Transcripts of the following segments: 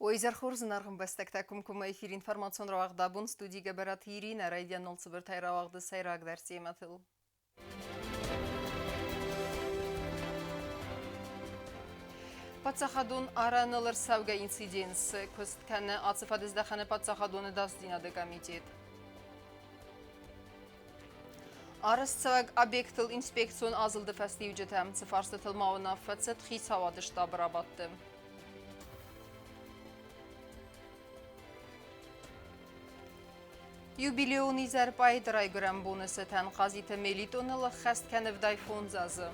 Уой изӕрхор зынаргъ ӕмбӕстӕгтӕ комкоммӕ эфир информацион рауагъд абон студийы Гӕбӕраты Иринӕ райдианон цыбыртӕй рауагъды сӕйрагдӕр темӕтыл. Паддзахадон арӕныл ӕрцӕугӕ инцидент куыст кӕны ацы фӕдыздӕхӕны паддзахадон ӕдасдзинады комитет. Арӕзтцӕуӕг объектыл инспекцион азылды фӕстиуджытӕ цы фарстытыл ма уынаффӕ цыд хицауады штабы рабадты. Юбилеон изӕр поэты райгуырӕн боны цытӕн Хъазиты Мелитоныл ӕххӕст кӕны 75 азы.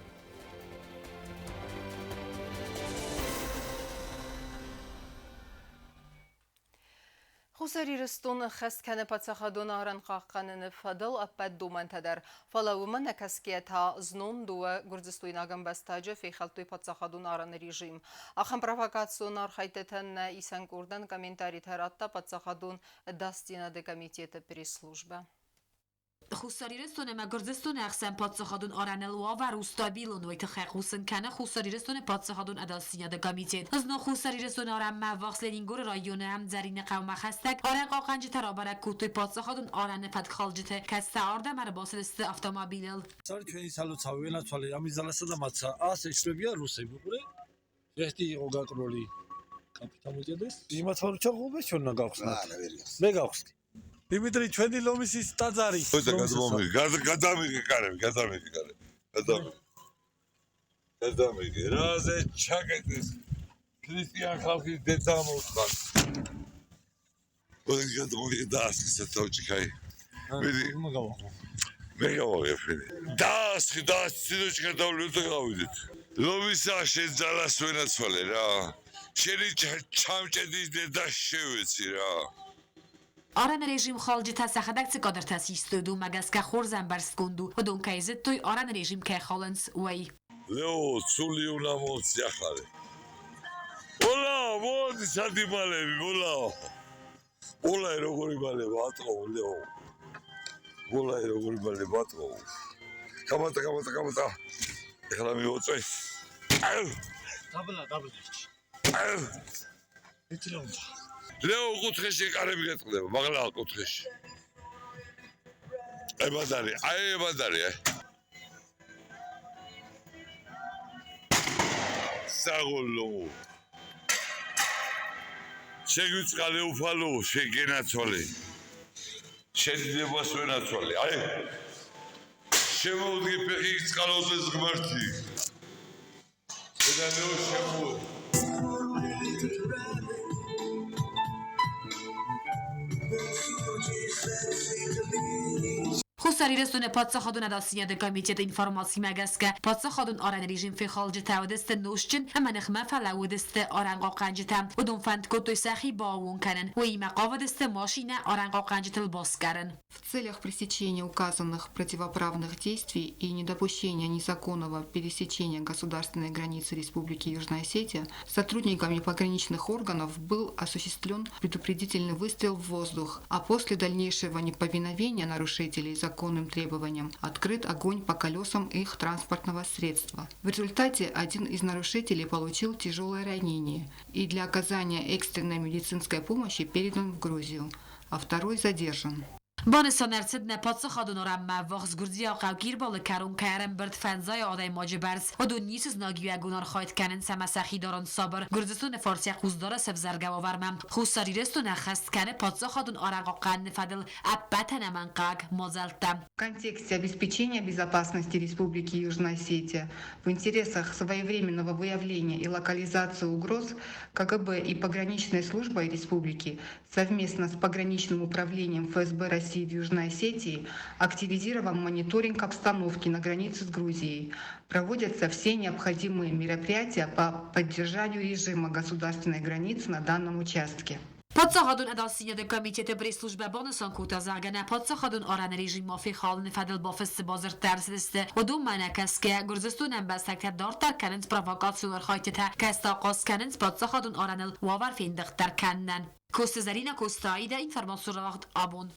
Хуссар Ирыстон ӕххӕст кӕны паддзахадон арӕнхъахъхъӕныны фӕдыл ӕппӕт домӕнтӕ дӕр. Фӕлӕ уымӕ нӕ кӕсгӕйӕ та знон дыууӕ гуырдзыстойнаг ӕмбӕстаджы фехӕлдтой паддзахадон арӕны режим. Ахӕм провокацион архӕйдтытӕн нӕ исӕн къордӕн комментаритӕ радта паддзахадон ӕдасдзинады комитеты пресс-службӕ. Хуссар Ирыстон ӕмӕ Гуырдзыстоны ӕхсӕн паддзахадон арӕныл уавӕр у стабилон, уый тыххӕй хъусын кӕны Хуссар Ирыстоны паддзахадон ӕдасдзинады комитет. Знон Хуссар Ирыстоны арӕнмӕ ӕввахс Ленингоры районы Ӕмдзӕрины хъӕумӕ хӕстӕг арӕнхъахъхъӕнджытӕ рабӕрӕг кодтой паддзахадон арӕны фӕткхалджыты, кӕцытӕ ардӕм ӕрбацыдысты автомобилыл. ჩვენი სალოცავი ვენაცვალე ამის ძალასა და მათ ასე ეშლებიან რუსები, უყურე? ერთი იყო გაკროლი კაფეთა მოდიოდეს. იმათ ვარ ჩაღუბეს ჩვენ უნდა გავხსნათ. არა, ვერ გახსნათ. მე გავხსნი. დიმიტრი, ჩვენი ლომის ის ტაძარი. ოდა გადამიღე, გადამიღე კარები, გადამიღე კარები. გადამიღე. გადამიღე. რაზე ჩაკეტეს ქრისტიან ხალხის დედა მოუტყარ. ოდა გადამიღე და ასხი სათავე ჩიქაი. მიდი. მე გავაღებ ფენი. დაასხი, დაასხი და ჩქარ და გავიდეთ. ლომისა შენ ძალას ვენაცვალე რა. შენი ჩამჭედის დედა შევეცი რა. Арӕны режим халджытӕ сӕхӕдӕг цы кадртӕ систой, уымӕ гӕсгӕ хорз ӕмбӕрстгонд у, уыдон кӕй зыдтой, арӕны режим кӕй халынц, уый. ლეო, ცული უნდა მოცი ახალე. ოლა, მოდი სადი მალები, ოლა. ოლა, როგორი მალება ატყო, ლეო. ოლა, როგორი მალება ატყო. გამატა, გამატა, გამატა. ეხლა მივოწვე. დაბლა, დაბლა. იცი რა უნდა. ლეო, კუთხეში კარები გეტყდება, მაღლა კუთხეში. აი ბადარი, აი ბადარი, აი. საღოლო. შეგვიწყალე უფალო, შენ გენაცვალე. შენ დიდებას ვენაცვალე. აი. შემოუდგე ფეხი წყალოძეს ღმერთი. დედა ლეო შემო Хуссар Ирыстоны паддзахадон ӕдасдзинады комитеты информацимӕ гӕсгӕ, паддзахадон арӕны режим фехалджытӕ уыдысты нозтджын ӕмӕ ныхмӕ фӕлӕууыдысты арӕнхъахъхъӕнджытӕ. Уыдон фӕнд кодтой сӕхи бааууон кӕнын, уыимӕ хъавыдысты машинӕ арӕнхъахъхъӕнджытыл басгарын. В целях пресечения указанных противоправных действий и недопущения незаконного пересечения государственной границы Республики Южная Осетия сотрудниками пограничных органов был осуществлен предупредительный выстрел в воздух, а после дальнейшего неповиновения нарушителей законным требованиям открыт огонь по колесам их транспортного средства. В результате один из нарушителей получил тяжелое ранение и для оказания экстренной медицинской помощи передан в Грузию, а второй задержан. Банысан ӕрцыд нӕ паддзахадон арӕнмӕ ӕввахс гуырдзиаг хъӕу Кирбалы кӕрон кӕй ӕрӕмбырд фӕндзай адӕймаджы бӕрц. Уыдон ницы знагиуӕгон архайд кӕнынц ӕмӕ сӕхи дарынц сабыр. Гуырдзыстоны фарс йӕ хъус дары сӕвзӕргӕ уавӕрмӕ. Хуссар Ирыстон ӕххӕст кӕны паддзахадон арӕнхъахъхъӕныны фӕдыл ӕппӕт ӕнӕмӕнгхъӕуӕг мадзӕлттӕ. В контексте обеспечения безопасности Республики Южная Осетия в интересах своевременного выявления и локализации угроз КГБ и пограничной службой республики совместно с пограничным управлением ФСБ России в Южной Осетии активизирован мониторинг обстановки на границе с Грузией. Проводятся все необходимые мероприятия по поддержанию режима государственной границы на данном участке. Паддзахадон ӕдасдзинады комитеты пресс-службӕ банысан кодта, зӕгъгӕ, нӕ паддзахадон арӕны режиммӕ фехалыны фӕдыл бафысты бадзырдтӕ ӕрцыдысты. Уыдонмӕ нӕ кӕсгӕ, Гуырдзыстоны ӕмбӕстӕгтӕ дарддӕр кӕнынц провокацион архайдтытӕ, кӕцытӕ ахъаз кӕнынц паддзахадон арӕныл уавӕр фендыгъддӕр кӕнынӕн. Коцты Зӕринӕ, Коцты Аидӕ, информацион рауагъд абон.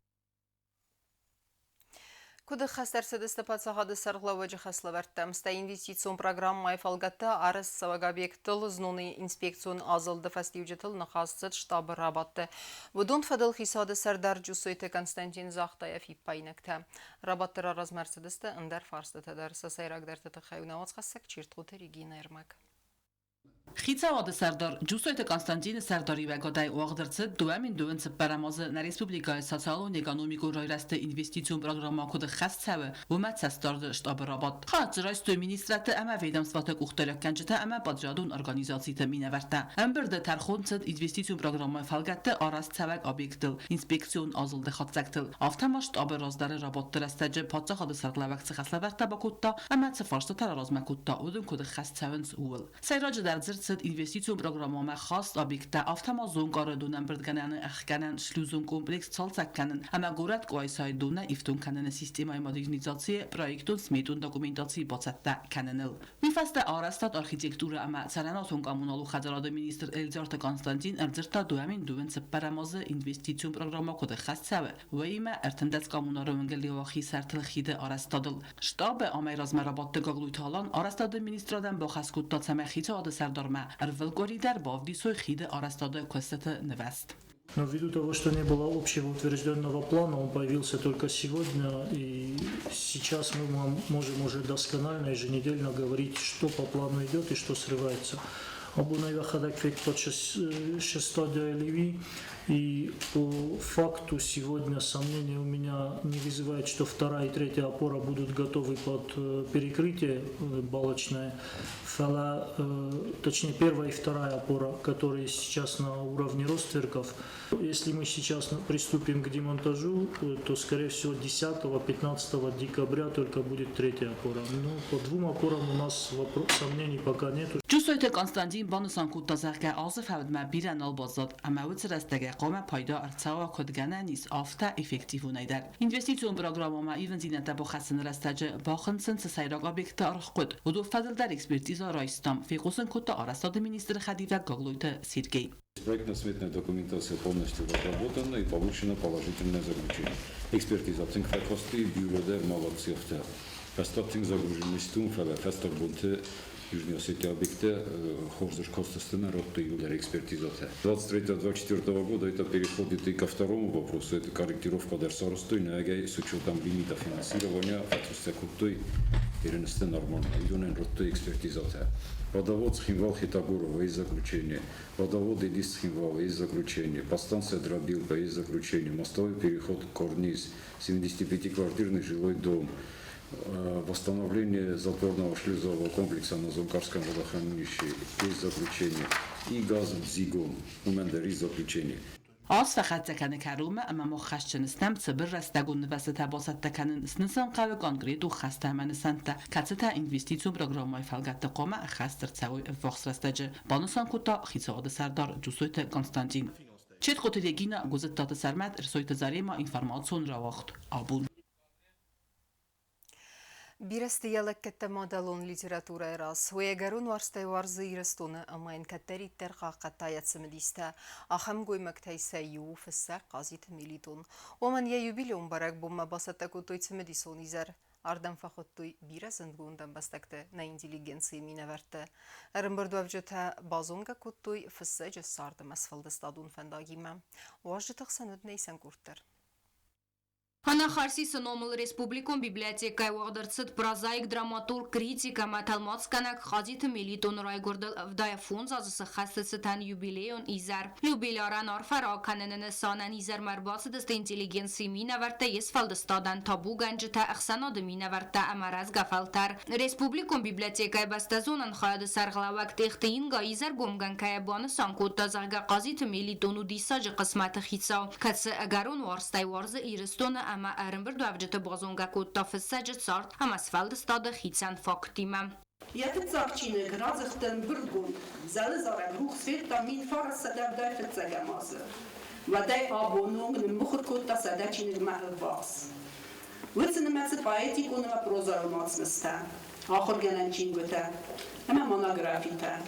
Куыд ӕххӕст ӕрцыдысты паддзахады сӕргълӕууӕджы хӕслӕвӕрдтӕ, стӕй инвестицион программӕйы фӕлгӕтты арӕзтцӕуӕг объекттыл зноны инспекцион азылды фӕстиуджытыл ныхас цыд штабы рабадты. Уыдон фӕдыл хицауады сӕрдар Джусойты Константин загъта йӕ фиппаинӕгтӕ. Рабадты размӕ ӕрцыдысты ӕндӕр фарстытӕ дӕр. Сӕ сӕйрагдӕрты тыххӕй у нӕ уацхӕссӕг Чертхъоты Регинӕ ӕрмӕг. Хицауады сӕрдар Джусойты Константины сӕрдариуӕгадӕй уагъд ӕрцыд 2024 азы нӕ республикӕйы социалон-экономикон райрӕзты инвестицион программӕ куыд ӕххӕст цӕуы, уымӕ цӕстдарды штабы рабадт. Хайад дзы райстой министрадты ӕмӕ ведомствоты къухдариуӕггӕнджытӕ ӕмӕ подрядон организациты минӕвӕрттӕ. Ӕмбырды тӕрхон цыд инвестицион программӕйы фӕлгӕтты арӕзтцӕуӕг объекттыл, инспекцион азылды хатдзӕгтыл. Афтӕ ма штабы раздӕры рабадты рӕстӕджы паддзахады сӕргълӕууӕг цы хӕслӕвӕрдтӕ бакодта ӕмӕ цы фарстытӕ раразмӕ кодта, уыдон куыд ӕххӕст цӕуынц, ууыл. Сӕйраджыдӕр дзырд цыд инвестицион программӕмӕ хаст объекттӕ, афтӕ ма Зонкъары донӕмбырдгӕнӕны ӕхгӕнӕн шлюзон комплекс цалцӕг кӕнын ӕмӕ горӕт Къуайсайы донӕй ифтонг кӕныны системӕйы модернизацийы проектон-сметон документаци бацӕттӕ кӕныныл. Уый фӕстӕ арӕзтад архитектурӕ ӕмӕ цӕрӕнуатон-коммуналон хӕдзарады министр Эльдарты Константин ӕрдзырдта 2024 азы инвестицион программӕ куыд ӕххӕст цӕуы, уыимӕ 13 коммунары уынгыл Леуахи сӕртыл хиды арӕзтадыл. Штабы амӕйразмӕ рабадты Гаглойты Алан арӕзтады министрадӕн бахӕс кодта, цӕмӕй хицауады сӕрдармӕ ӕрвылкъуыри дӕр бавдисой хиды арӕзтады куыстыты нывӕзт. Но ввиду того, что не было общего утвержденного плана, он появился только сегодня, и сейчас мы можем уже досконально еженедельно говорить, что по плану идет и что срывается. Абон йӕхӕдӕг федтат шестадӕ Ливи, и по факту сегодня сомнения у меня не вызывает, что вторая и третья опора будут готовы под перекрытие балочное. Фӕлӕ, точнее, первая и вторая опора, которые сейчас на уровне ростверков. Если мы сейчас приступим к демонтажу, то, скорее всего, 10-15 декабря только будет третья опора. Но по двум опорам у нас сомнений пока нет. Джусойты Константин банысан кодта, зӕгъгӕ, азы фӕудмӕ бирӕ нал баззад ӕмӕ уыцы рӕстӕгӕй хъуамӕ пайда ӕрцӕуа куыд гӕнӕн ис, афтӕ эффективонӕй дӕр. Инвестицион программӕмӕ ивындзинӕдтӕ бахӕссыны рӕстӕджы бахынцын цы сӕйраг объектты аргъ хъуыд, уыдон фӕдыл дӕр экспертизӕ райстам, фехъусын кодта арӕзтады министры хӕдивӕг Гаглойты Сергей. Проектно-сметная документация полностью разработана и получено положительное заключение. Экспертиза тынг фӕкости, бюро дӕр молодцы афтӕ. Фӕстаг тынг загруженный стум, фӕлӕ фӕстаг бонты Южный Осетия объекты хорз скостысты радтой иуылдӕр экспертизатӕ. 23-24 года это переходит и ко второму вопросу, это корректировка дӕр сарӕзтой, нӕгӕй с учетом лимита финансирования фӕцустӕ кодтой перенести нормально. Уыдонӕн радтой экспертизатӕ. Водовод Цхинвал-Хетагурова есть заключение. Водовод Эдис Цхинвала есть заключение. Подстанция Дробилка есть заключение. Мостовой переход Корниз. 75-квартирный жилой дом. Восстановление затворного шлюзового комплекса на Зонкарском водохранилище есть заключение. И газ Дзигон. Уымӕн дӕр есть заключение. Аз фӕхӕццӕ кӕны кӕронмӕ ӕмӕ мах хӕсджын стӕм цыбыр рӕстӕгон нывӕзтытӕ бацӕттӕ кӕнын, снысан хъӕуы конкретон хӕстӕ ӕмӕ нысӕнттӕ, кӕцытӕ инвестицион программӕйы фӕлгӕтты хъуамӕ ӕххӕст ӕрцӕуой ӕввахс рӕстӕджы, банысан кодта хицауады сӕрдар Джусойты Константин. Четхъоты Регина, Гуызыттаты Сӕрмӕт, Ӕрсойты Зарема, информацион рауагъд Абон. Бирӕ сты йӕ лӕггӕдтӕ мадӕлон литературӕйы раз. Уый ӕгӕрон уарзтӕй уарзы Ирыстоны ӕмӕ йын кӕддӕриддӕр хъахъхъӕдта йӕ цымыдистӕ. Ахӕм гоймӕгтӕй сӕ иу у фыссӕг Хъазиты Мелитон. Уымӕн йӕ юбилеон бӕрӕгбонмӕ бацӕттӕ кодтой цымыдисон изӕр. Ардӕм фӕхуыдтой бирӕ зындгонд ӕмбӕстӕгты, нӕ интеллигенцийы минӕвӕртты. Ӕрӕмбырдуӕвджытӕ базонгӕ кодтой фыссӕджы цард ӕмӕ сфӕлдыстадон фӕндагимӕ. Уазджыты хсӕн уыд нӕ исӕн къорд дӕр. Анахарсисы номыл республикон библиотекӕйы уагъд ӕрцыд прозаик, драматург, критик ӕмӕ тӕлмацгӕнӕг Хадиты Мелитоны райгуырдыл 75 азы сыххӕсты цытӕн юбилейон изӕр. Юбилярӕн арфӕ ракӕныны нысанӕн изӕрмӕ ӕрбацыдысты интеллигенцийы минӕвӕрттӕ, йе сфӕлдыстадӕн табугӕнджытӕ, ӕхсӕнады минӕвӕрттӕ ӕмӕ рӕзгӕ фӕлтӕр. Республикон библиотекӕйы бӕстӕзонӕн хайады сӕргълӕууӕг Тъехты Инга изӕргомгӕнгӕйӕ банысан кодта, зӕгъгӕ, Хъазиты Мелитон у диссаджы хъысмӕты хицау, кӕцы ӕгӕрон уарзтӕй уарзы Ирыстоны ӕмӕ ӕрӕмбырдуӕвджыты базонгӕ кодта фыссӕджы цард ӕмӕ сфӕлдыстады хицӕн факттимӕ. Йӕ фыццаг чиныг радзырдты ӕмбырдгонд Зӕлы зарӕг рухс федта 1975 азы. Уӕдӕй абоны онг ныммыхуыр кодта 100 чиныгмӕ ӕввахс. Уыцы нымӕцы поэтикон ӕмӕ прозӕйон уацмыстӕ, ахуыргӕнӕн чингуытӕ ӕмӕ монографитӕ.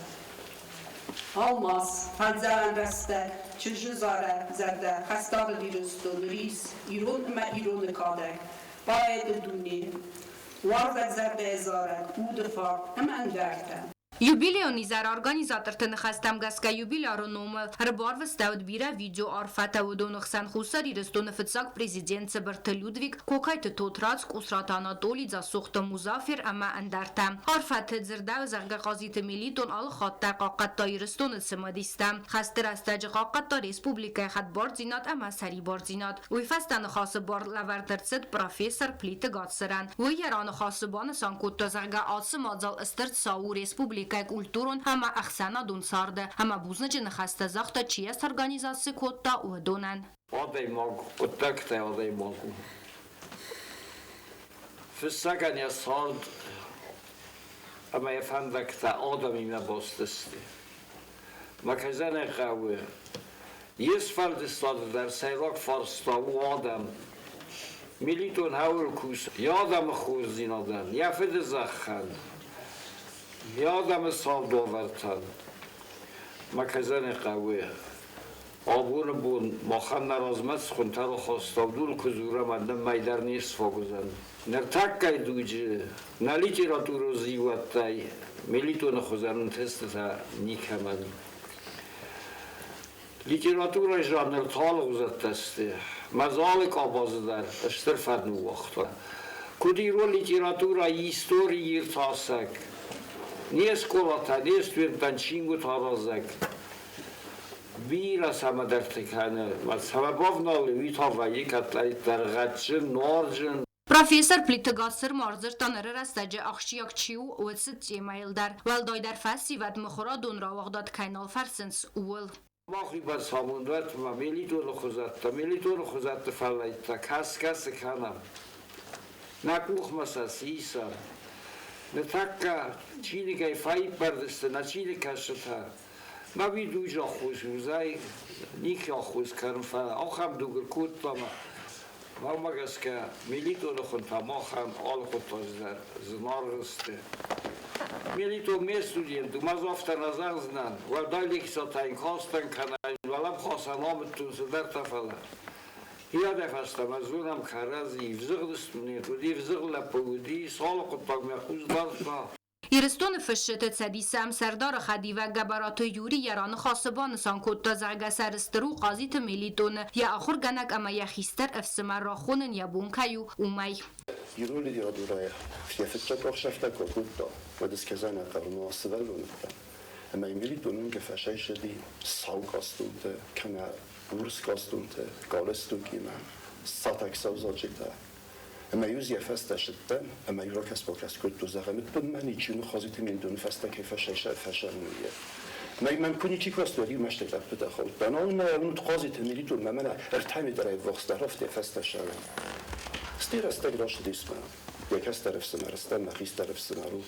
Алмас, фӕндзӕрӕн рӕстӕг, чызджы зарӕг, зӕрдӕ, хӕстарыд Ирыстон, рис, ирон ӕмӕ ироны кадӕг. Поэты дуне, Уарзаг зӕрдӕйы зарӕг, Уды фарн ӕмӕ ӕндӕртӕ. Юбилейон изӕры организаторты ныхӕстӕм гӕсгӕ юбиляры номыл ӕрбарвыстӕуыд бирӕ видеоарфӕтӕ, уыдоны хсӕн Хуссар Ирыстоны фыццаг президент Цыбырты Людвиг, Кокайты Тотрадз, Къусраты Анатоли, Дзасохты Музафер ӕмӕ ӕндӕртӕ. Арфӕты дзырдӕуы, зӕгъгӕ, Хъазиты Мелитон алы хатт дӕр хъахъхъӕдта Ирыстоны цымыдистӕ. Хӕсты рӕстӕджы хъахъхъӕдта республикӕйы хӕдбардзинад ӕмӕ сӕрибардзинад. Уый фӕстӕ ныхасы бар лӕвӕрд ӕрцыд профессор Плиты Гацырӕн. Уый йӕ раныхасы банысан кодта, зӕгъгӕ, ацы мадзал стыр цау у республикӕйы культурон ӕмӕ ӕхсӕнадон царды ӕмӕ бузныджы ныхӕстӕ загъта, чи йӕ сорганизаци кодта, уыдонӕн. Адӕймаг хъуыддӕгтӕй адӕймаг у. Фыссӕгӕн йӕ цард ӕмӕ йӕ фӕндӕгтӕ адӕмимӕ баст сты. Мӕ кӕй зӕгъын хъӕуы, йе сфӕлдыстады дӕр сӕйраг фарста у адӕм. Мелитон хӕуыл кусы йӕ адӕмы хорздзинадӕн, йӕ фыды зӕххӕн, йӕ адӕмы цардуавӕртӕн. Мӕ кӕй зӕгъын хъӕуы, абоны бон махӕн нӕ размӕ цы хуынтӕ рахаста, уыдон куы дзурӕм, ӕнӕмӕй дӕр не сфаг уыдзӕн. Ныртӕккӕйы дуджы нӕ литературон зиууӕттӕй Мелитоны хуызӕн ӕнтыстытӕ никӕмӕн. Литературӕйы жанр талыгъдзӕттӕ сты. Мадзалы къабазы дӕр стыр фӕд ныууагъта. Куыд ирон литературӕйы истори иртасӕг, не скъолатӕ, не студенттӕн чингуытӕ аразӕг, бирӕ цӕмӕдӕрты кӕны. Цӕмӕ бавналы, уый та вӕййы кӕддӕриддӕр гъӕдджын, нуарджын. Профессор Плиты Гацыр ма ӕрдзырдта ныры рӕстӕджы ахсджиаг чи у, уыцы темӕйыл дӕр. Уӕлдайдӕр фӕсивӕд мыхуырадон рауагъдад кӕй нал фӕрсынц, ууыл. Мах уыйбӕрц амондуат ма Мелитоны хуызӕттӕ, Мелитоны хуызӕтты фӕллӕйттӕ кӕсгӕ цы кӕнӕм? Нӕ къухмӕ сӕ сисӕм. Ныртӕккӕ чиныгӕй фӕиппӕрд сты нӕ чиныгкӕсджытӕ. Мӕ уый дуджы аххос уыдзӕй, никӕй аххос кӕнын, фӕлӕ ахӕм дуг ӕркодта ӕмӕ мӕнмӕ гӕсгӕ Мелитоны хуынтӕ махӕн алы хъуыддаджы дӕр зынаргъ сты. Мелитон ме студент у, мӕ дзы афтӕ нӕ зӕгъдзынӕн, уӕлдай лекцитӕ йын кастӕн кӕнӕ йын уӕлӕмхасӕн амыдтон цыдӕртӕ, фӕлӕ Иӕдӕй фӕстӕмӕ зонӕм кӕрӕдзи, ивзыгъд студент уыди, ивзыгъд лӕппу уыди, цалы хъуыддагмӕ хъус дардта. Ирыстоны фысджыты Цӕдисы ӕмсӕрдары хӕдивӕг Гӕбӕраты Юри йӕ раныхасы банысан кодта, зӕгъгӕ, сӕрыстыр у Хъазиты Мелитоны, йӕ ахуыргӕнӕг ӕмӕ йӕ хистӕр ӕфсымӕр рахонын йӕ бон кӕй у, уымӕй. Ирон литературӕйы йӕ фыццаг ӕхсӕвтӕ куы акодта, уӕд скӕсӕны хъӕрмӕ сывӕллонӕгтӕ ӕмӕ Мелитон уынгӕ фӕсайсыди сау костюмты кӕнӕ урс костюмты галстукимӕ, сатӕг-сау зачъетӕ. Ӕмӕ-иу дзы йӕ фӕстӕ сыдтӕн, ӕмӕ-иу ракӕс-бакӕс кодтон, зӕгъӕм, мӕ ничи ныххазиты Мелитоны фӕстӕ кӕй фӕсӕрмийы. Мӕ мӕм куы ничи каст, уӕд-иу мӕстӕй тъӕппытӕ хаудтӕн. Ау, нӕ уынд Хъазиты Мелитонмӕ мӕнӕ ӕртӕ метрӕй ӕввахсдӕр афтӕ фӕстӕ сӕрӕн. Стӕй рӕстӕг рацыдис мӕ. Йӕ кӕстӕр ӕфсымӕр стӕм, мӕ хистӕр ӕфсымӕр у.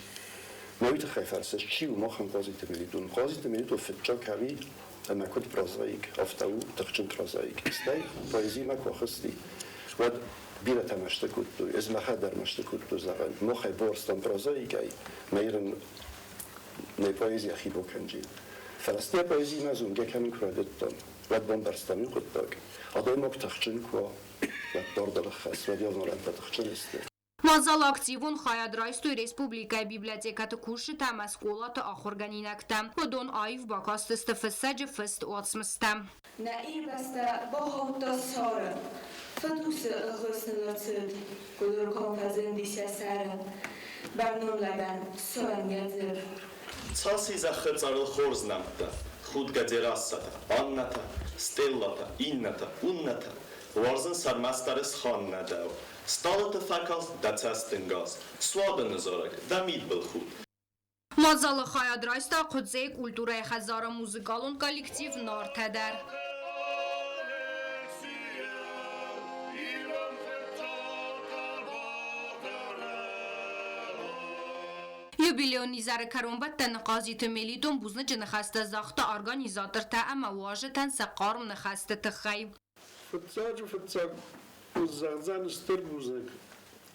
Мӕ уый тыххӕй фӕрсыс, чи у махӕн Хъазиты Мелитон? Хъазиты Мелитон фыццаг ӕви ӕмӕ куыд прозаик, афтӕ у тыхджын прозаик. Стӕй поэзимӕ куы ахызти, уӕд бирӕтӕ мӕсты кодтой, ӕз мӕхӕдӕр мӕсты кодтон, зӕгъӕн, махӕй борстан прозаикӕй, мӕ ирын нӕ поэзи йӕхи бакӕнджи. Фӕлӕ стӕй поэзимӕ зонгӕ кӕнын куы райдыдтон, уӕд бамбӕрстам иу хъуыддаг: адӕймаг тыхджын куы уа, уӕд дарддӕр ӕххӕст, уӕд йӕ авналӕнтӕ тыхджын сты. Мадзалы активон хайад райстой республикӕйы библиотекӕты кусджытӕ ӕмӕ скъолаты ахуыргӕнинӕгтӕ. Уыдон аив бакастысты фыссӕджы фыст уацмыстӕ. Нӕ Ирбӕстӕ бахаудта цары, Фыдусы ӕлгъыст ын ӕрцыд, Гуыдырком фӕзынди сӕ сӕры, Бӕрнон лӕгӕн цӕрӕнгӕ дзырд. Цас и зӕххы цъарыл хорз нӕмттӕ, Худгӕ Дзерассӕтӕ, Аннӕтӕ, Стеллатӕ, иннӕтӕ, уыннӕтӕ, Уарзын сӕрмӕстдӕр ысхан нӕ дӕу. Стъалыты фӕкаст дӕ цӕстӕнгас, Суадоны зарӕг, дӕ мидбылхудт. Мадзалы хайад райста Куыдзейы культурӕйы хӕдзары музыкалон коллектив Нартӕ дӕр. Юбилейон изӕры кӕронбӕттӕны Хъазиты Мелитон бузныджы ныхӕстӕ загъта организатортӕ ӕмӕ уазджытӕн сӕ хъарм ныхӕсты тыххӕй. Фыццаджы-фыццаг зӕгъдзӕн стыр бузныг,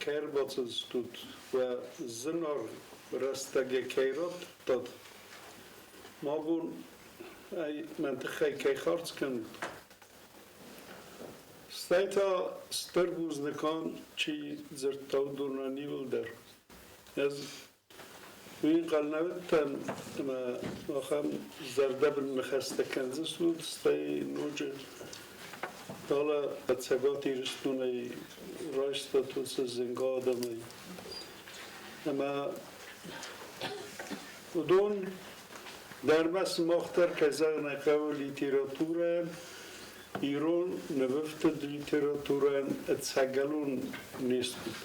кӕй ӕрбацыдыстут уӕ зынаргъ рӕстӕгӕй кӕй радтат. Мӕ бон ӕй мӕн тыххӕй кӕй хардз кӕнут. Стӕй та стыр бузныг чи дзырдта, уыдонӕн иуылдӕр. Ӕз уый ӕнхъӕл нӕ уыдтӕн, ӕмӕ ахӕм зӕрдӕбын ныхӕстӕ кӕндзыстут, стӕй ноджы далӕ Цӕгат Ирыстонӕй райстат уыцы зынгӕ адӕмӕй. Ӕмӕ уыдон дӕр ма сымах дӕр, кӕй зӕгъын ӕй хъӕуы, литературӕйӕн, ирон нывӕфтыд литературӕйӕн ӕцӕгӕлон не стут.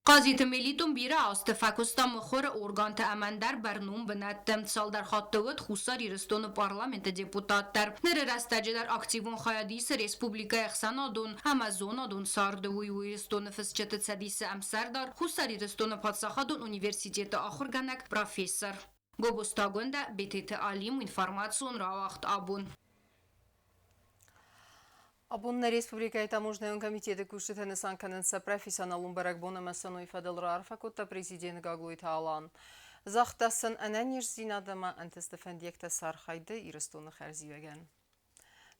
Хъазиты Мелитон бирӕ азты фӕкуыста мыхуыры органты ӕмӕ ӕндӕр бӕрнон бынӕтты. Цалдӕр хатты уыд Хуссар Ирыстоны парламенты депутат дӕр. Ныры рӕстӕджы дӕр активон хайад исы республикӕйы ӕхсӕнадон ӕмӕ зонадон царды. Уый у Ирыстоны фысджыты цӕдисы ӕмсӕрдар, Хуссар Ирыстоны паддзахадон университеты ахуыргӕнӕг, профессор. Гобозты Агуындӕ, Бететы Алим, информацион рауагъд абон. Абон нӕ республикӕйы таможнӕйон комитеты кусджытӕ нысан кӕнынц сӕ профессионалон бӕрӕгбон ӕмӕ сын уый фӕдыл раарфӕ кодта президент Гаглойты Алан. Загъта сын ӕнӕниздзинад ӕмӕ ӕнтысты фӕндиӕгтӕ сӕ архайды Ирыстоны хӕрзиуӕгӕн.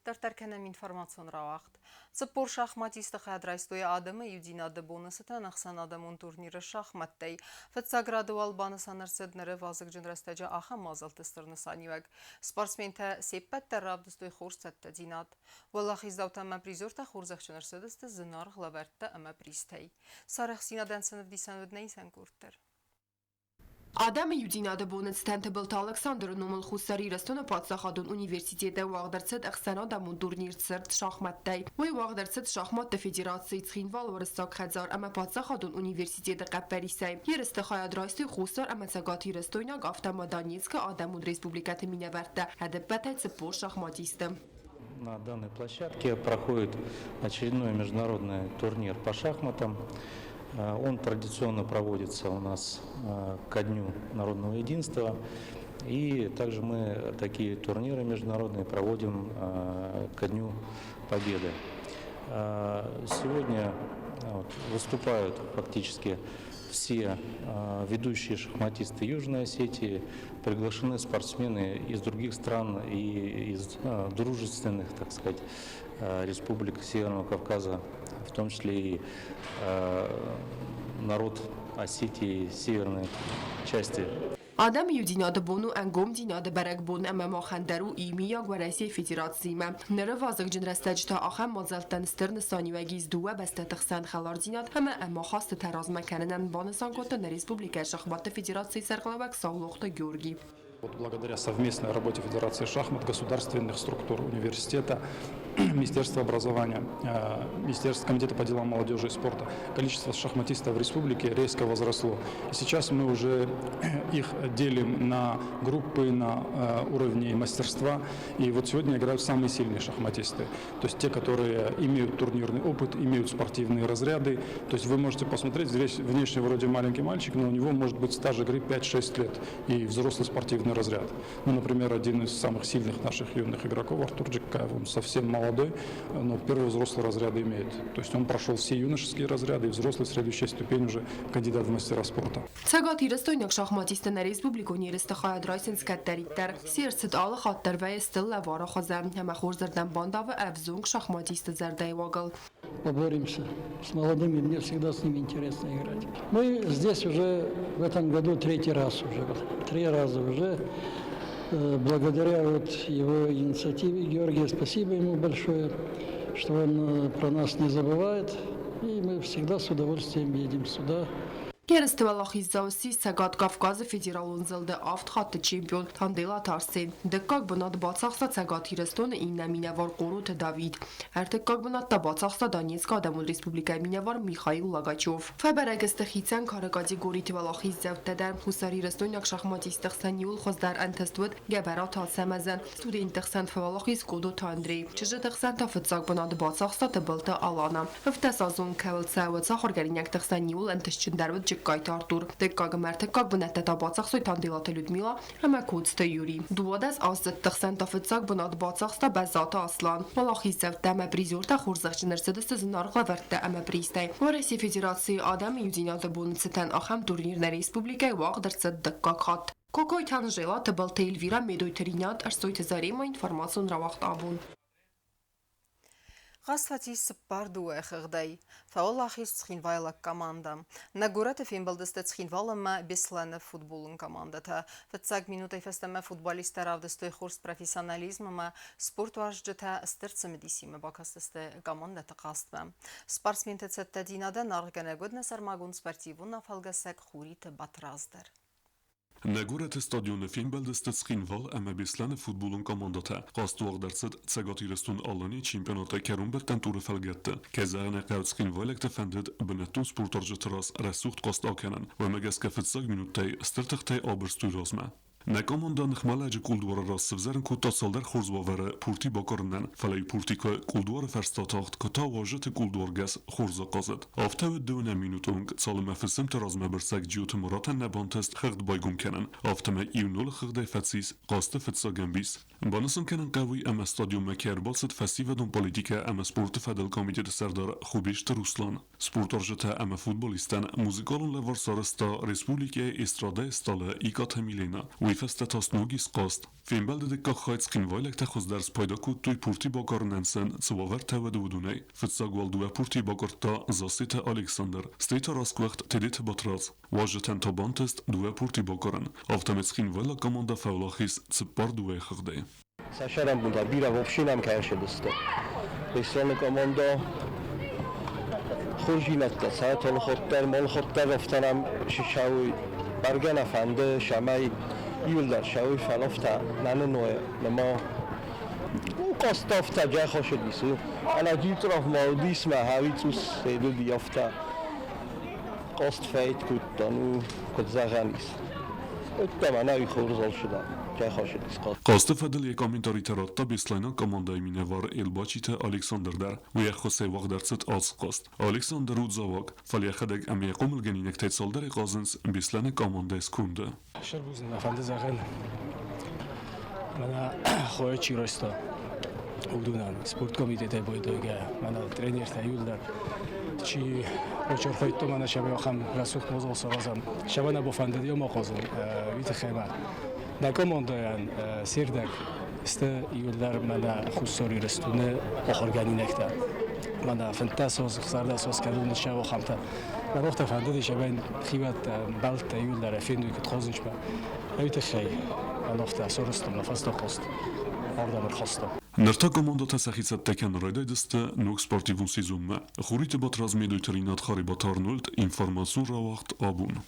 Дарддӕр кӕнӕм информацион рауагъд. 40 шахматисты хайад райстой адӕмы иудзинады боны цытӕн ӕхсӕнадӕмон турниры шахмӕттӕй. Фыццаг рады уал банысан ӕрцыд ныры вазыгджын рӕстӕджы ахӕм мадзӕлтты стыр нысаниуӕг. Спортсментӕ се ппӕт дӕр равдыстой хорз цӕттӕдзинад. Уӕлахиздзаутӕ ӕмӕ призертӕ хорзӕхджын ӕрцыдысты зынаргъ лӕвӕрттӕ ӕмӕ призтӕй. Сӕ арӕхстдзинадӕн сын ӕвдисӕн уыд нӕ исӕн къорд дӕр. Адӕмы иудзинады боны цытӕн Тыбылты Алыксандры номыл Хуссар Ирыстоны паддзахадон университеты уагъд ӕрцыд ӕхсӕнадӕмон турнир цырд шахмӕттӕй. Уый уагъд ӕрцыд шахматты федерацийы Цхинвалы Уырыссаг хӕдзар ӕмӕ паддзахадон университеты хъӕппӕрисӕй. Ерысты хайад райстой Хуссар ӕмӕ Цӕгатирыстойнаг, афтӕ ма Донецкы адӕмон республикӕты минӕвӕрттӕ, ӕдӕппӕтӕй 40 шахматисты. На данной площадке проходит очередной международный турнир по шахматам. Он традиционно проводится у нас ко Дню народного единства. И также мы такие турниры международные проводим ко Дню Победы. Сегодня вот выступают фактически все ведущие шахматисты Южной Осетии, приглашены спортсмены из других стран и из дружественных, так сказать, республик Северного Кавказа, в том числе и народ Осетии, северной части. Адӕмы иудзинады бон у ӕнгомдзинады бӕрӕгбон ӕмӕ махӕн дӕр у иумиаг Уӕрӕсейы Федерациимӕ. Ныры вазыгджын рӕстӕджы та ахӕм мадзӕлттӕн стыр нысаниуӕг ис дыууӕ бӕстӕты хсӕн хӕлардзинад ӕмӕ ӕмахастытӕ размӕ кӕнынӕн, банысан кодта нӕ республикӕйы шахматты федерацийы сӕргълӕууӕг Саулохты Георгий. Вот благодаря совместной работе Федерации шахмат, государственных структур, университета, Министерства образования, Министерства комитета по делам молодежи и спорта, количество шахматистов в республике резко возросло. И сейчас мы уже их делим на группы, на уровни мастерства. И вот сегодня играют самые сильные шахматисты. То есть те, которые имеют турнирный опыт, имеют спортивные разряды. То есть вы можете посмотреть, здесь внешне вроде маленький мальчик, но у него может быть стаж игры 5-6 лет и взрослый спортивный разряд. Ну, например, один из самых сильных наших юных игроков, Артур Джиккаев, он совсем молодой, но первый взрослый разряд имеет. То есть он прошел все юношеские разряды и взрослый следующая ступень уже кандидат в мастера спорта. Цӕгатирыстойнаг шахматисттӕ нӕ республикон ерысты хайад райсынц кӕддӕриддӕр. Се рцыд алы хатт дӕр вӕййы стыр лӕвары хуызӕн ӕмӕ хорзырдӕм бандавы ӕвзонг шахматисты зӕрдӕйы уагыл. Поборемся с молодыми, мне всегда с ними интересно играть. Мы здесь уже в этом году третий раз уже, три раза уже, благодаря вот его инициативе Георгия, спасибо ему большое, что он про нас не забывает, и мы всегда с удовольствием едем сюда. Ерысты уӕлахиздзау ссис Цӕгат Кавказы федералон зылды авд хатты чемпион Танделаты Арсен. Дыккаг бынат бацахста Цӕгат Ирыстоны иннӕ минӕвар Хъороты Давид. Ӕртыккаг бынат та бацахста Донецкы Адӕмон Республикӕйы минӕвар Михаил Логачев. Фӕбӕрӕг сты хицӕн кары категориты уӕлахиздзӕуттӕ дӕр. Хуссарирыстойнаг шахматистты хсӕн иууыл хуыздӕр ӕнтыст уыд Гӕбӕраты Ацӕмӕзӕн. Студентты хсӕн фӕуӕлахиз Къодоты Андрей. Чызджыты хсӕн та фыццаг бынат бацахста Тыбылты Алана. Ӕвддӕсазон кӕуыл цӕуы, ахуыргӕнинӕгты хсӕн иууыл ӕнтыстджындӕр уыд Джыккайты Артур. Дыккаг ӕмӕ ӕртыккаг бынӕттӕ та бацахстой Танделаты Людмила ӕмӕ Коцты Юрий. 12 аздзыдты хсӕн та фыццаг бынат бацахста Бӕззаты Аслан. Уӕлахиздзӕуттӕ ӕмӕ призертӕ хорзӕхджын ӕрцыдысты зынаргъ лӕвӕрттӕ ӕмӕ призтӕй. Уӕрӕсейы Федерацийы адӕмы иудзинады боны цытӕн ахӕм турнир нӕ республикӕйы уагъд ӕрцыд дыккаг хатт. Кокойты Анжела, Тыбылты Эльвира, Медойты Ринат, Ӕрсойты Зарема, информацион рауагъд абон. Хъазт фӕцис 4-2 хыгъдӕй. Фӕуӕлахиз цхинвайлаг командӕ. Нӕ горӕты фембӕлдысты Цхинвал ӕмӕ Беслӕны футболон командӕтӕ. Фыццаг минутӕй фӕстӕмӕ футболисттӕ равдыстой хорз профессионализм ӕмӕ спортуарзджытӕ стыр цымыдисимӕ бакастысты командӕты хъазтмӕ. Спортсменты цӕттӕдзинадӕн аргъгӕнӕг уыд нӕ сӕрмагонд спортивон афӕлгӕсӕг Хуриты Батрадз дӕр. Нӕ горӕты стадионы фембӕлдысты Цхинвал ӕмӕ Беслӕны футболон командӕтӕ. Хъазт уагъд ӕрцыд Цӕгат Ирыстон-Аланийы чемпионаты кӕронбӕттӕн туры фӕлгӕтты. Кӕй зӕгъын ӕй хъӕуы, цхинвайлӕгты фӕндыд бынӕттон спортуарзджыты раз рӕсугъд хъазт акӕнын. Уымӕ гӕсгӕ фыццаг минуттӕй стыр тыхтӕй абырстой размӕ. Нӕ командӕ ныхмӕлӕджы кулдуары раз сывзӕрын кодта цалдӕр хорз уавӕры пурти бакъуырынӕн, фӕлӕ-иу пурти куы кулдуары фӕрстӕ тагъд, куы та уазджыты кулдуаргӕс хорз ахъазыд. Афтӕ уыд дыууынӕм минуты онг, цалынмӕ фысымты размӕ бырсӕг Джиоты Муратӕн нӕ бантыст хыгъд байгом кӕнын, афтӕмӕй иу-нулы хыгъдӕй фӕцис хъазты фыццаг ӕмбис. Банысан кӕнын хъӕуы, ӕмӕ стадионмӕ кӕй ӕрбацыд фӕсивӕдон политикӕ ӕмӕ спорты фӕдыл комитеты сӕрдар Хубежты Руслан. Спортуарзджытӕ ӕмӕ футболисттӕн музыкалон лӕвар сарӕзта республикӕйы эстрадӕйы стъалы Икъаты Милена. Уый фӕстӕ та сног ис хъазт. Фембӕлды дыккаг хай цхинвайлӕгтӕ хуыздӕр спайда кодтой пурти бакъуырынӕн сын цы уавӕртӕ уыд, уыдонӕй. Фыццаг уал дыууӕ пуртийы бакъуырдта Зассеты Александр, стӕй та расгуыхт Тедеты Батрадз. Уазджытӕн та бантыст дыууӕ пурти бакъуырын. Афтӕмӕй цхинвайлаг командӕ фӕуӕлахиз 4-2-йы хыгъдӕй. Сӕ сӕрӕнбонтӕ бирӕ вообще нӕм кӕсыдысты. Беслӕны командӕ хорздзинӕдтӕ сӕ тӕлхъуыддӕр, мӕлхъуыддӕр афтӕ нӕм сысауй. Бӕргӕ нӕ фӕнды, цӕмӕй иуылдӕр сӕуой, фӕлӕ афтӕ нӕ ныной нӕма. Хъаст афтӕ джӕхосыдис. Ӕнӕджиуцъраф ма уыдис мӕ хӕуи цъус седуди афтӕ. Хъаст фӕйт кодта, ну, куыд зӕгъӕн ис. Уыдта мӕнӕуи хорз алчидӕр. Хъазты фӕдыл йӕ комментаритӕ радта беслӕйнаг командӕйы минӕвар Елбачиты Александр дӕр. Уый ӕххуысӕй уагъд ӕрцыд ацы хъазт. Александр у дзауаг, фӕлӕ йӕхӕдӕг ӕмӕ йӕ хъомылгӕнинӕгтӕй цалдӕрӕй хъазынц Беслӕны командӕйы сконды. Стыр бузныг мӕ фӕнды зӕгъын, мӕнӕ хойы чи райста, уыдонӕн спорткомитетӕй байдайгӕ, мӕнӕ тренертӕ иууылдӕр чи бачархайдтой, мӕнӕ сӕ ахӕм рӕсугъд мадзал саразӕм. Сӕ нӕ бафӕндыд йемӕ хъазын, уый тыххӕй ма Нӕ командӕйӕн сердӕг сты иуылдӕр мӕнӕ Хуссар Ирыстоны ахуыргӕнинӕгтӕ. Мӕнӕ 15 аз, 16 аз кӕдон сӕ ахӕмтӕ. Мӕ рохтӕ фӕндыдис ӕмӕ хиуӕттӕ, ӕмбӕлттӕ иуылдӕр фенуй куыд хъазынчмӕ. Уый тыххӕй мӕ рохтӕ сарӕзтон мӕ фӕстаг хъазт ардӕм ӕрхастон. Ныр та командӕтӕ сӕхи цӕттӕ кӕнын райдайдзысты ног спортивон сезонмӕ. Хуриты Батрадз Медойты Ринат Харебаты Арнольд информацион рауагъд абон.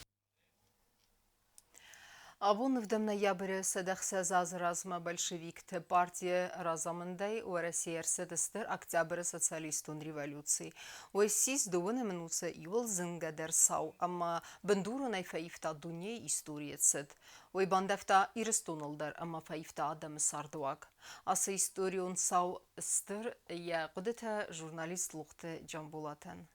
Абон ӕвдӕм ноябры 106 азы размӕ большевикты партийы разамындӕй Уӕрӕсейы ӕрцыд Стыр Октябры социалистон революци. Уый ссис дыууын ӕнусы иууыл зынгӕдӕр цау ӕмӕ бындуронӕй фӕивта дунейы историйы цыд. Уый бандӕвта Ирыстоныл дӕр ӕмӕ фӕивта адӕмы цардыуаг. Ацы историон цау стыр йӕ хъуыдытӕ журналист Лохты Джамбулатӕн.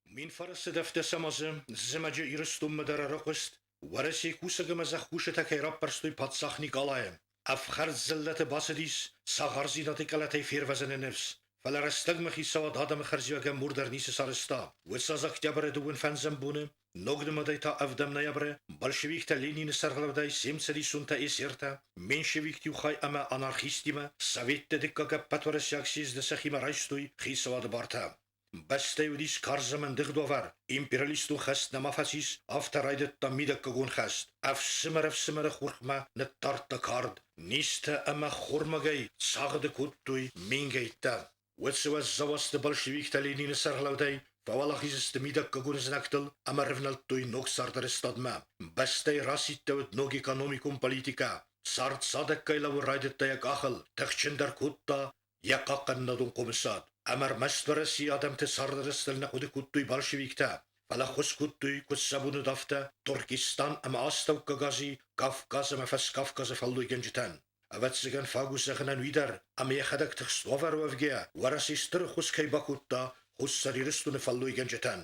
1917 азы зымӕджы Ирыстонмӕ дӕр ӕрыхъуыст, Уӕрӕсейы кусӕг ӕмӕ зӕхкусджытӕ кӕй раппӕрстой паддзах Никъалайы. Ӕфхӕрд дзыллӕты бацыдис цагъардзинады къӕлӕтӕй фервӕзыны ныфс, фӕлӕ рӕстӕгмӕ хицауад адӕмы хӕрзиуӕгӕн мур дӕр ницы сарӕзта. Уыцы аз октябры дыууын фӕндзӕм боны, ног нымадӕй та ӕвдӕм ноябры, большевиктӕ Ленины сӕргълӕудӕй семцӕдисонтӕ эсертӕ, меньшевикты иу хай ӕмӕ анархисттимӕ Советты дыккаг ӕппӕтуӕрӕсейаг съезды сӕхимӕ райстой хицауады бартӕ. Бӕстӕйы уыдис карз ӕмӕ ӕндыгъд уавӕр, империалистон хӕст нӕма фӕцис, афтӕ райдыдта мидӕггагон хӕст. Ӕфсымӕр ӕфсымӕры хурхмӕ ныддардта кард, низтӕ ӕмӕ хормагӕй цагъды кодтой мингӕйттӕ. Уыцы уӕззау азты большевиктӕ Ленины сӕргълӕудӕй фӕуӕлахиз сты мидӕггагон знӕгтыл ӕмӕ рывнӕлдтой ног цардарӕзтадмӕ. Бӕстӕйы расидтӕуыд ног экономикон политикӕ. Цард цадӕггай лӕууын райдыдта йӕ къахыл, тыхджындӕр кодта йӕ хъахъхъӕнынадон хъомысад. Ӕмӕ ӕрмӕст Уӕрӕсейы адӕмты цардарӕзтыл нӕ хъуыды кодтой большевиктӕ, фӕлӕ ӕххуыс кодтой, куыд сӕ бон уыд, афтӕ Туркестан ӕмӕ Астӕуккаг Ази, Кавказ ӕмӕ Фӕскавказы фӕллойгӕнджытӕн. Ӕвӕццӕгӕн, фаг у зӕгъынӕн уый дӕр, ӕмӕ йӕхӕдӕг тыхст уавӕр уӕвгӕйӕ, Уӕрӕсе стыр ӕххуыс кӕй бакодта Хуссар Ирыстоны фӕллойгӕнджытӕн.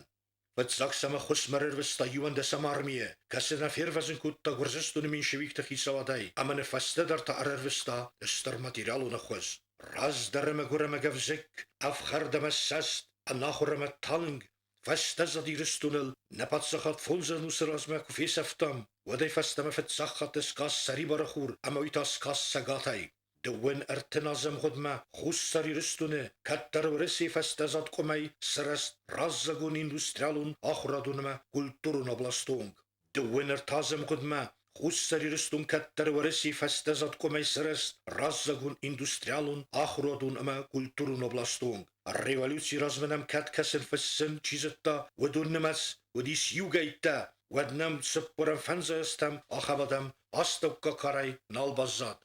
Фыццаг сӕм ӕххуысмӕ ӕрӕрвыста 11 армийы, кӕцы нӕ фервӕзын кодта Гуырдзыстоны меньшевикты хицауадӕй ӕмӕ нӕ фӕстӕдӕр та ӕрӕрвыста стыр материалон ӕххуыс. Раздӕр мӕгуыр ӕмӕ гӕвзыкк, ӕфхӕрд ӕмӕ ссӕст, ӕнахуыр ӕмӕ талынг, фӕстӕзад Ирыстоныл нӕ паддзахад фондз ӕнусы размӕ куы фесӕфтам, уӕдӕй фӕстӕмӕ фыццаг хатт скаст сӕрибары хур ӕмӕ уый та скаст цӕгатӕй. 32 азы ӕмгъуыдмӕ Хуссар Ирыстоны кӕддӕр Уӕрӕсейы фӕстӕзад къуымӕй сырӕзт раззагон индустриалон ахуырадон ӕмӕ культурон областы онг. 33 азы ӕмгъуыдмӕ Хуссар Ирыстон кӕддӕр Уӕрӕсейы фӕстӕзад къуымӕй сырӕзт раззагон индустриалон, ахуырадон ӕмӕ культурон областы онг. Революцийы размӕ нӕм кӕд кӕсын фыссын чи зыдта, уыдон нымӕц уыдис иугӕйттӕ, уӕд нӕм цыппӕрӕм фӕндзайӕстӕм ахӕм адӕм астӕуккаг карӕй нал баззад.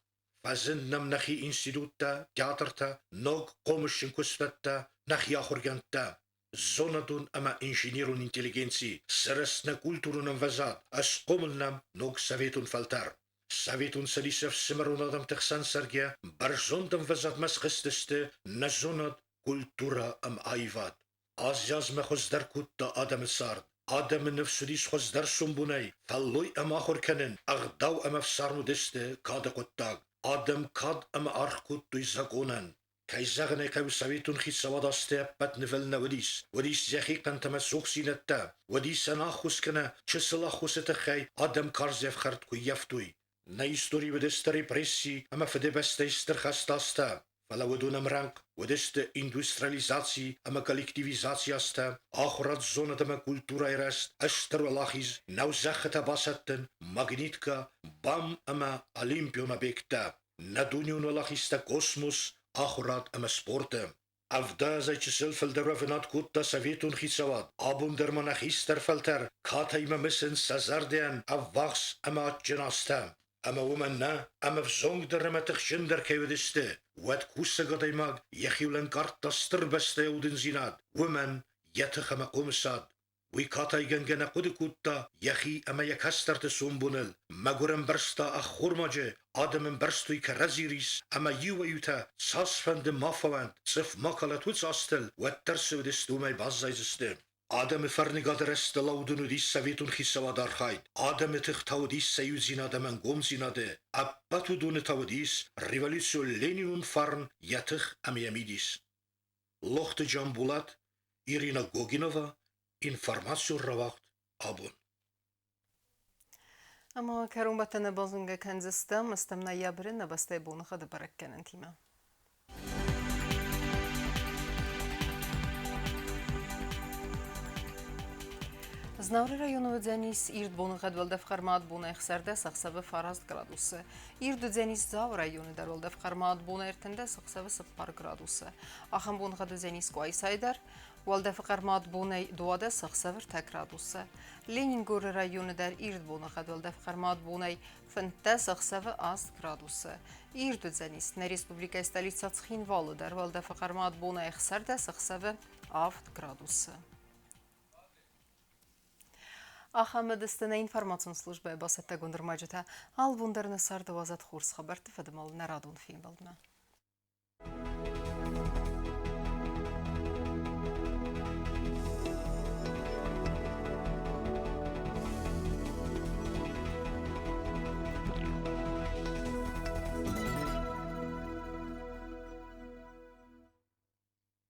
Фӕзынд нӕм нӕхи институттӕ, театртӕ, ног хъомысджын куыстуӕттӕ, нӕхи ахуыргӕндтӕ. Зонадон ӕмӕ инженерон интеллигенци, сырӕзт нӕ культурон ӕмвӕзад, ӕсхъомыл нӕм ног советон фӕлтӕр. Советон Цӕдисы ӕфсымӕрон адӕмты хсӕн цӕргӕ бӕрзонд ӕмвӕзадмӕ схызтысты нӕ зонад, культурӕ ӕмӕ аивад. Аз-азмӕ хуыздӕр кодта адӕмы цард. Адӕмы ныфс уыдис хуыздӕр сомбонӕй, фӕллой ӕмӕ ахуыр кӕнын, ӕгъдау ӕмӕ ӕфсарм уыдысты кады хъуыддаг. Адӕм кад ӕмӕ аргъ кодтой закъонӕн. Кӕй зӕгъын ӕй хъӕуы, советон хицауад азты ӕппӕт нывыл нӕ уыдис. Уыдис йӕхи хъӕнтӕ ӕмӕ цухдзинӕдтӕ, уыдис ӕнӕаххос кӕнӕ чысыл ӕххуысы тыххӕй адӕм карз ӕфхӕрд куы ййӕфтой. Нӕ истори уыдысты репресси ӕмӕ Фыдыбӕстӕйы Стыр хӕсты азтӕ, фӕлӕ уыдон ӕмрӕнхъ уыдысты индустриализаци ӕмӕ коллективизацийы азтӕ, ахуырад, зонад ӕмӕ культурӕйы рӕзт, стыр уӕлахиз, нӕузӕххытӕ басӕттын, магниткӕ, БАМ ӕмӕ олимпион объекттӕ, нӕ дунеон уӕлахизтӕ космос, ахуырад ӕмӕ спорты. Ӕвдадзӕй чысыл фылдӕр уӕвынад кодта советон хицауад, абон дӕр ма нӕ хистӕр фӕлтӕр катаймӕ мысынц сӕ зӕрдӕйӕн ӕввахс ӕмӕ адджын азтӕ. Ӕмӕ уымӕн нӕ, ӕмӕ взонгдӕр ӕмӕ тыхджындӕр кӕй уыдысты, уӕд кусӕг адӕймаг йӕхиуыл ӕнкъардта стыр бӕстӕйы удындзинад, уымӕн йӕ тых ӕмӕ хъомысад. Уый катайгӕнгӕ нӕ хъуыды кодта йӕхи ӕмӕ йӕ кӕстӕрты сомбоныл, мӕгуыр ӕмбӕрста ӕххормаджы, адӕм ӕмбӕрстой кӕрӕдзи рис ӕмӕ иуӕй-иутӕ цасфӕнды ма фӕуӕнт, цъыф ма калӕт уыцы азтыл, уӕддӕр цы уыдысты, уымӕй баззайдзысты. Адӕмы фӕрныгады рӕзтыл аудын уыдис советон хицауады архайд, адӕмы тых та уыдис сӕ иудзинад ӕмӕ ӕнгомдзинады, ӕппӕт уыдоны та уыдис революцион Ленинон фарн йӕ тых ӕмӕ йӕ мидис. Лохты Джамбулат, Ирина Гогинова, информацион рауагъд абон. Ӕмӕ кӕронбӕттӕны базонгӕ кӕндзыстӕм ӕстӕм ноябры нӕ бӕстӕйы боныхъӕды бӕрӕггӕнӕнтимӕ. Знауыры районы уыдзӕнис ирд боныгъӕд уӕлдӕф хъӕрмад бонӕй 16 ӕхсӕвы 9 градусы. Ирд уыдзӕнис Дзауы районы дӕр уӕлдӕф хъӕрмад бонӕй 13 ӕхсӕвы 4 градусы. Ахӕм боныгъӕд уыдзӕнис Къуайсайы дӕр. Уӕлдӕфы хъӕрмад бонӕй 12 ӕхсӕвы 3 градусы. Ленингоры районы дӕр ирд боныгъӕд уӕлдӕф хъӕрмад бонӕй 15 ӕхсӕвы 8 градусы. Ирд уыдзӕнис нӕ республикӕйы столицӕ Цхинвалы дӕр уӕлдӕфы хъӕрмад бонӕй 16 ӕхсӕвы 7 градусы. Ахӕм уыдысты нӕ информацион службӕйы бацӕттӕгонд ӕрмӕджытӕ. Алыбон дӕр нӕ царды уадзӕд хорз хабӕртты фӕдыл нӕ радон фембӕлдмӕ.